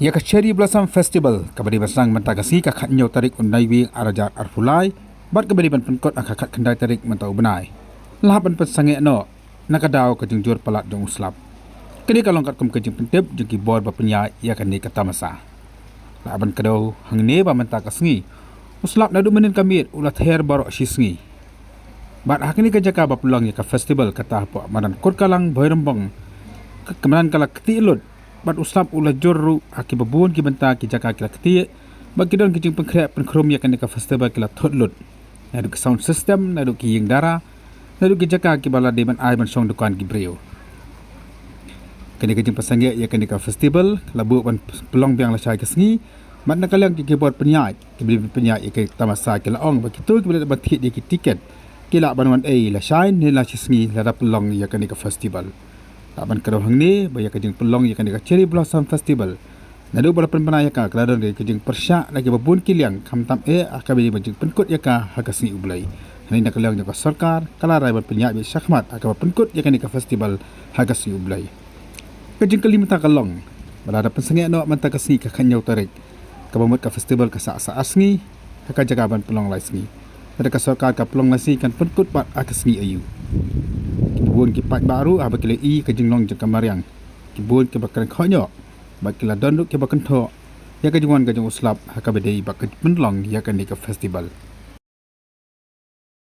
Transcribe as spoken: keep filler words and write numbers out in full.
Ïa ka Cherry Blossom Festival kaba dei ban sdang mynta ka sngi ka khathynñiew tarik u Naiwieng arhajar arphew lai bad kaba dei ban pynkut ha ka khatkhyndai tarik mynta u bnai, la hap ban pynsangeh noh na ka daw ka jingjur palat jong u slap. Kane ka long katkum ka jingpyntip jong ki bor ba pynïaid ïa kane ka tamasa. La ban kdew hangne ba mynta ka sngi u slap naduh mynnin ka miet u la ther baroh shi sngi. Bad ha kane ka jaka ba pynlong ïa ka festival kata hapoh madan Kurkalang Bhoirymbong, ka madan ka la ktieh lut bad u slap u la jur ruh ha kiba bun ki bynta, ki jaka ki la ktieh bad ki don ki jingpynkhreh pynkhrum ïa kane ka festival ki la thut lut. Naduh ki sound system, naduh ki ïing dara, naduh ki jaka kiba la dei ban ai ban shong dukan ki briew. Kane ka jingpynsangeh ïa kane ka festival la buh ban pynlong biang lashai ka sngi. Bad na ka liang ki bor pynïaid, kiba dei ban pynïaid ïa ka tamasa ki la ong ba kito kiba la dep ban thied ïa ki tiket ki lah ban wan ei lashai ne la shi sngi lada pynlong ïa kane ka festival. La ban kdew hangne ba ïa ka jingpynlong ïa kane ka Cherry Blossom Festival naduh ba la pynbna ïa ka, ka la don ka jingpyrshah na kiba bun ki liang, khamtam eh ha kaba dei ban jingpynkut ïa ka ha ka sngi U Blei. Hangne na ka liang jong ka sorkar ka la rai ban pynïaid beit shakhmat ha kaba pynkut ïa kane ka festival ha ka sngi U Blei. Ka jingkylli mynta ka long ba lada pynsangeh noh mynta ka sngi ka khathynñiew tarik, kaba mut ka festival ka sah sa ar sngi ha ka jaka ban pynlong lai sngi, lada ka sorkar ka pynlong lai sngi kan pynkut pat ha ka sngi aïu? Kiba bun ki paidbah ruh haba ki la ïohi ka jinglong jong ka mariang, ki bun kiba kren khohñioh bad ki la don ruh kiba kynthoh ïa ka jingwan ka jong u slap ha kaba dei ba ka pynlong ïa kane ka festival.